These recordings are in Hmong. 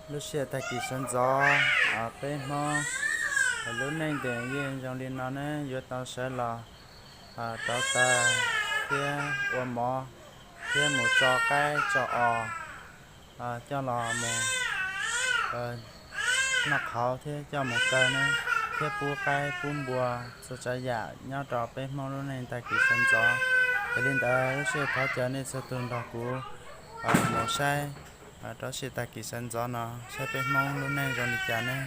Lub sij hawm tag kis sawv ntxov, peb Hmoob lub neej ntees yeej zoo li no ne, yuav tau sawv los rauv taws thiab ua mov thiab mus tso qaib tso os, coj los mus noj qhauv thiab coj mus kaw ne, thiab pub qaib pub npua txhua tsav yam nyob rau peb Hmoob lub neej tag kis sawv ntxov. Yog li ntawd lub sij hawm thov caw nej txhua tus nrog kuv mus saib rau lub sij hawm tag kis sawv ntxov no saib peb Hmoob lub neej zoo li cas ne.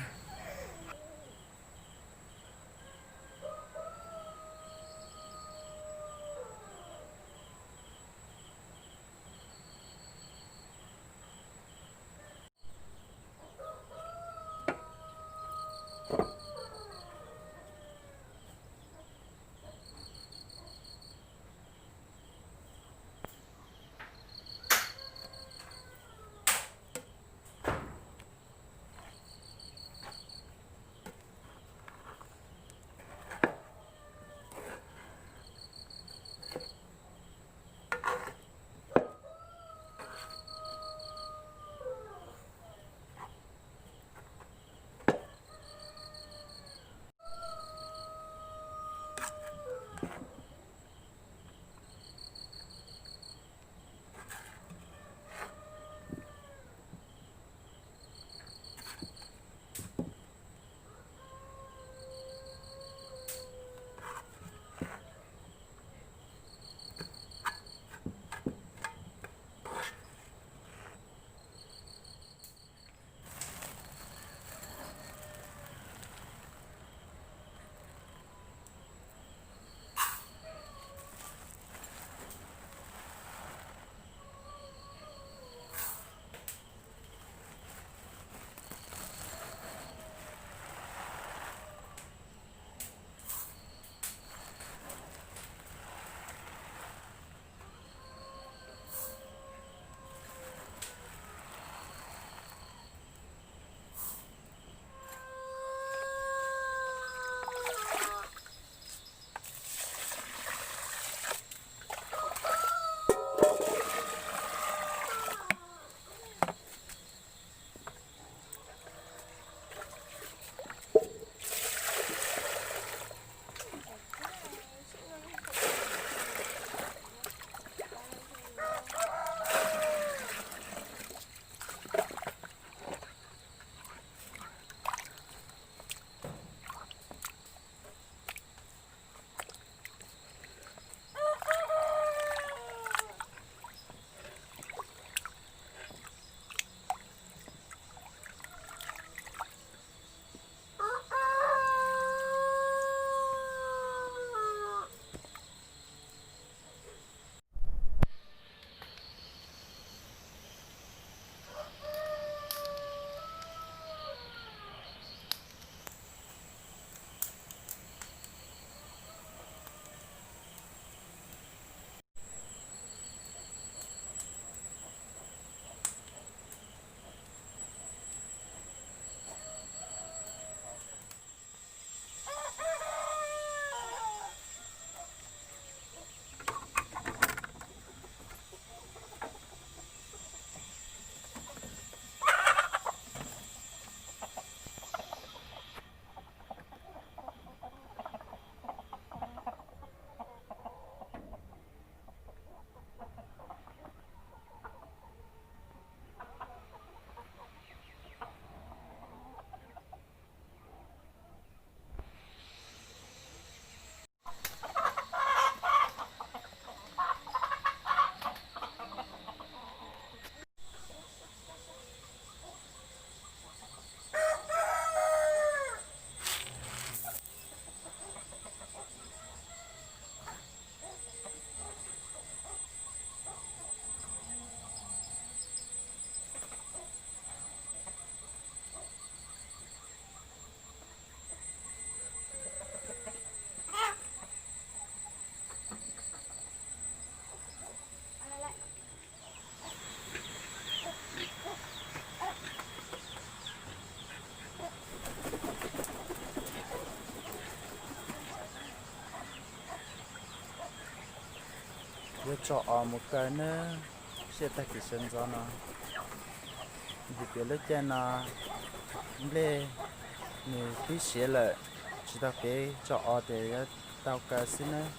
Yuav tso os mus kaw nawb, sij hawm tag kis sawv ntxov no. Vim tias lub caij no nplej nws pib siav lawm, tsis tau kev tso os ces yuav tau kaw xwb nawb.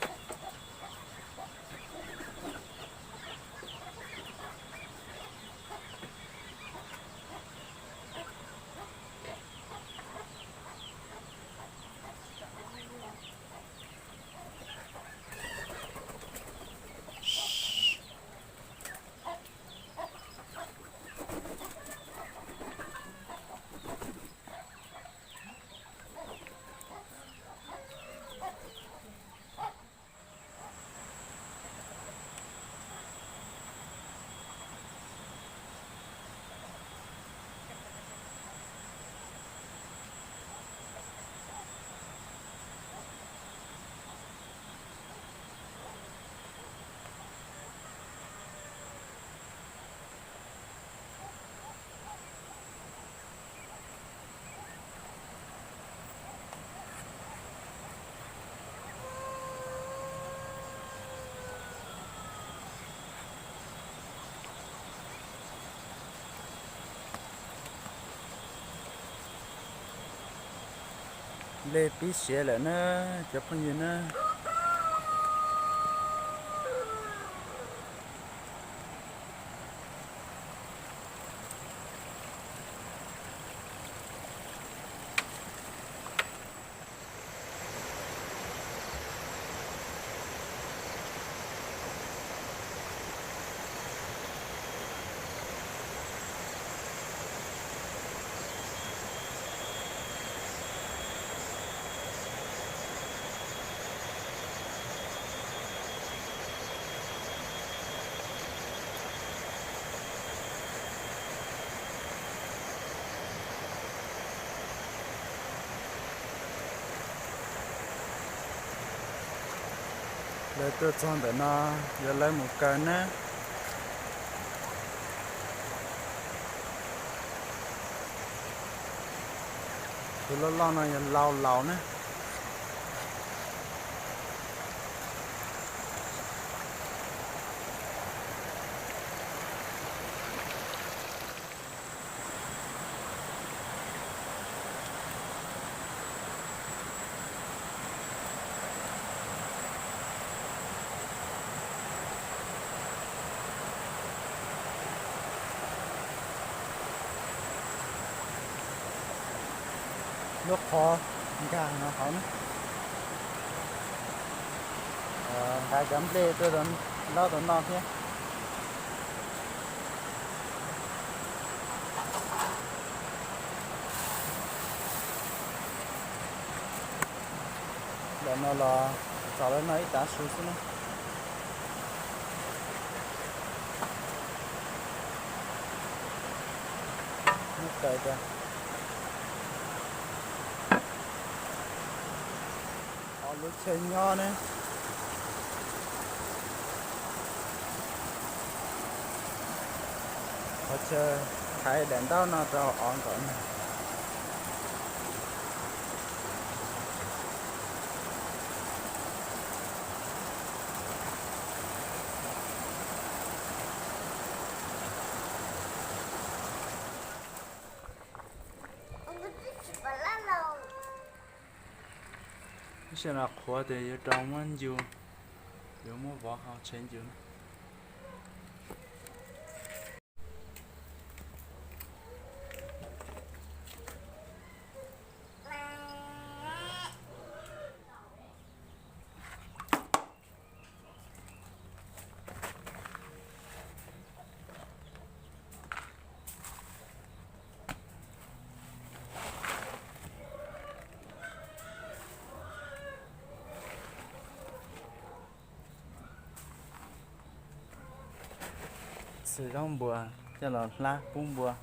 Nplej pib siav lawm na, cov phooj ywg na. Lawv tuaj txog ntawm no, yog lawv mus kaw na. Tus loj loj no yog lau laus na. Lub qhov nkag no hauv na, nqa cov nplej tuaj laub rau noj thiab. Ntawm no los txaus lawv noj ib tav su xwb na. Muab kaw rau ob lub chaw nyob ne. Qhov chaw thaiv daim ntaub no rau ob nkaum no. Ib sij no qhuav tias yuav rau muab ncu, yuav muab vov hau tshev ncu na. Txhwm zaub npua coj los hlab pub npua.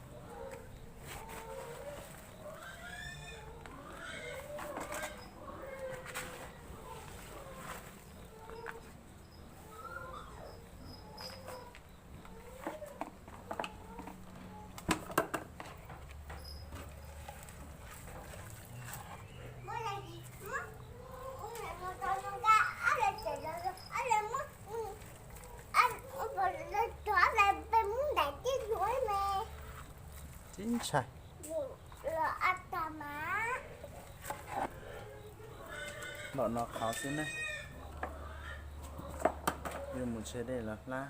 Ntshai. Npaum no qhauv xwb ne. Yuav mus tshe dej los hlab.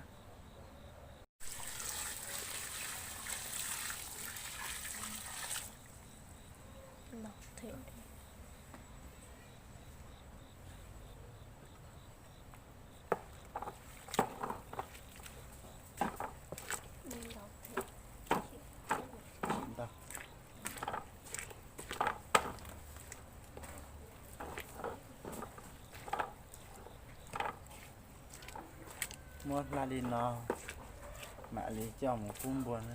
Muab hlab li no, mam li coj mus pub npua na.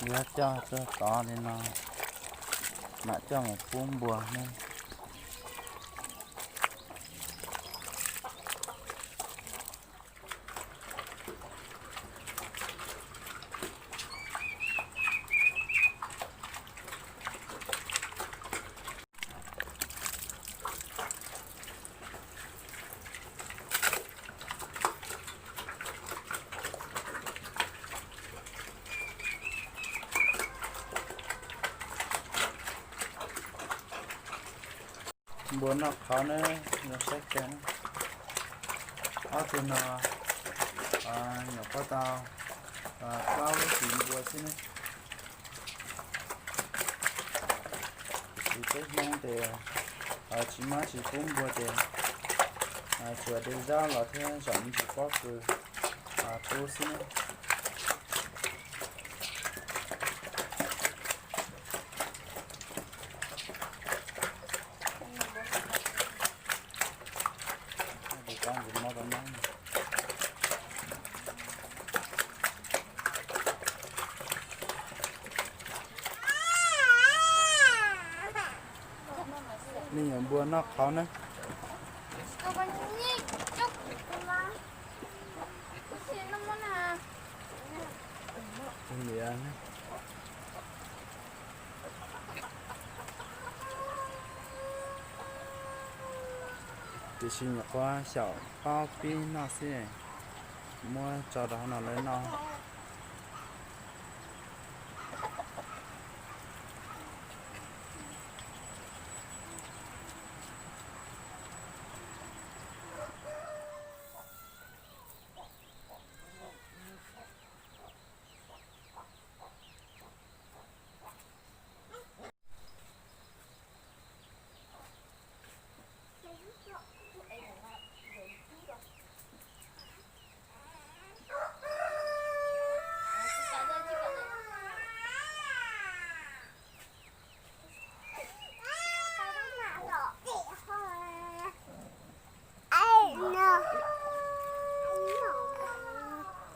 Yuav coj txog tod li no, mam coj mus pub npua ne. Npua noj qhauv ne, zoo saib kawg. Ob tug no nyuam qhuav tau plaub lub txiv npua xwb ne. Tiam sis peb Hmoob ces tsis muab tsis pub npua ces tsuas de zaub los thiab zom me ntsis pob kws pub xwb ne. Nej yuav npua noj qhauv na. Tiam sis nyuam qhuav xyaum qaub pib noj xwb, muab tso rau hauv no lawv noj.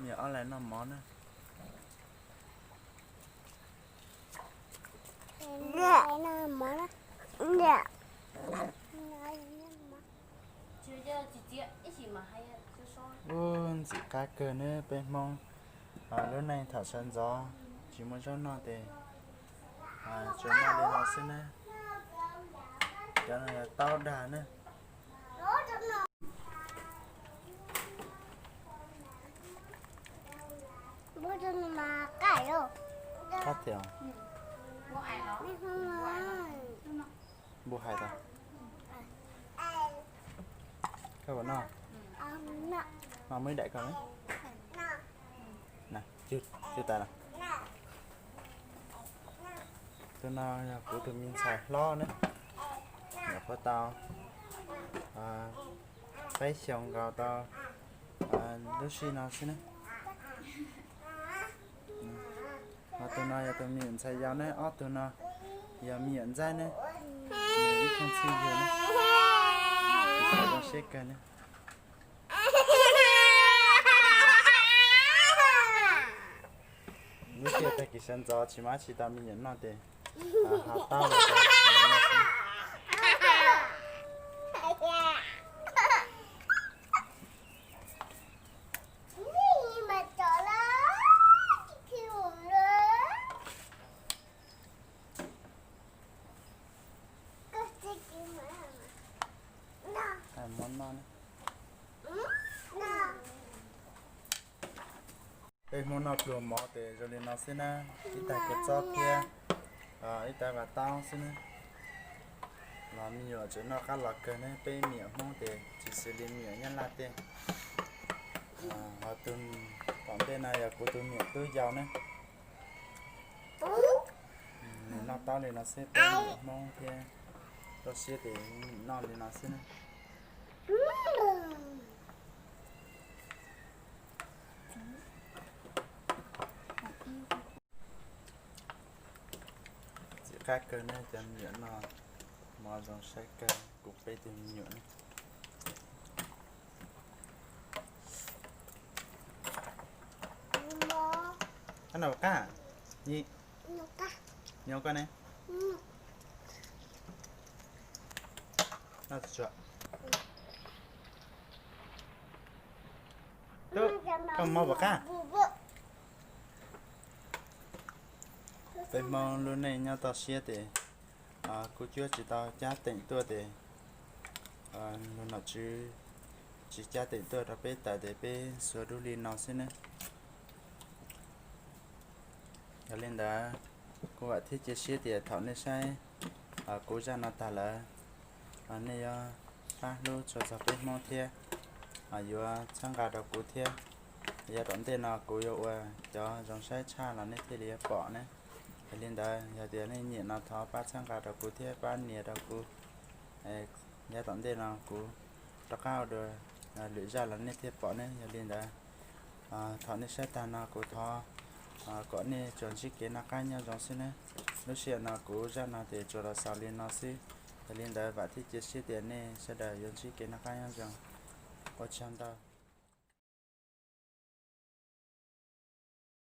Niam ob lais noj mov na. Ub, ntxim qab kawg ne peb Hmoob. Lub neej thaum sawv ntxov tsis muaj zaub noj ces tsuas noj li no xwb na. Cov no yog taub dag na. Qab tias npua hais tas, koj puas noj? Mas muaj ib daim koj na. Cwj tas na. Tus no yog kuv tus me ntxhais hlob na, nyuam Ua tau peb xyoos nkaus rau lub sij no xwb na. Ob tug no yog tus me nyuam ntxhais yau ne, ob tug no yog me nyuam ntxaib ne, nws ib thooj txhij yug ne, zoo siab kawg ne. Lub sij hawm tag kis sawv ntxov tsis muaj dab tsi rau me nyuam noj ces ho taub los rau me nyuam noj xwb. Muab noj ne. Peb Hmoob noj pluas mov ces zoo li no xwb na, ib tag kua txob thiab ib tag vas taub xwb na. Los me nyuam tseem noj qab los kawg ne, peb me nyuam Hmoob ces tsis xws li me nyuam Nyab Laj tej. Ho tus tom ntej no yog kuv tus me nyuam tub yau ne. Nws noj taub li no xwb, peb me nyuam Hmoob thiab toj siab ces noj li no xwb na. Txiv qab kawg ne, cov me nyuam noj mov zoo saib kawg, kuv peb tug me nyuam ne. Qab no qab, nyob koj ne. Koj mob puas qab? Peb Hmoob lub neej nyob toj siab ces kuv cuab tsis tau cab teem tuaj ces lug nom tswv tsis cab teem tuaj rau peb tawm ces peb xuas dub li no xwb ne. Yog li ntawd, kuv vam thiab cia siab tias thaum nej saib kuv zaj no tag lawm, nej yuav pab hlub tshua txog peb Hmoob thiab yuav txhawb nqa rau kuv thiab. Yav tom ntej no kuv yuav ua cov zoo saib tshaj los nej thiaj li yuav pom ne. Yog li ntawd, yog tias nej nyiam no thov pab txhawb nqa rau kuv thiab pab nias rau kuv. Yav tom ntej no kuv rov qab ua dua lwm zaj los nej thiaj pom ne. Yog li ntawd, thaum nej saib tag no kuv thov kom nej tsuas ntsib kev noj qab nyob zoo xwb ne. Lub sij hawm no kuv zaj no ces tsuas los xaus li no xwb. Yog li ntawd, vam thiab cia siab tias nej sawv daws yuav ntsib kev noj qab nyob zoo. Ua tsaug ntau.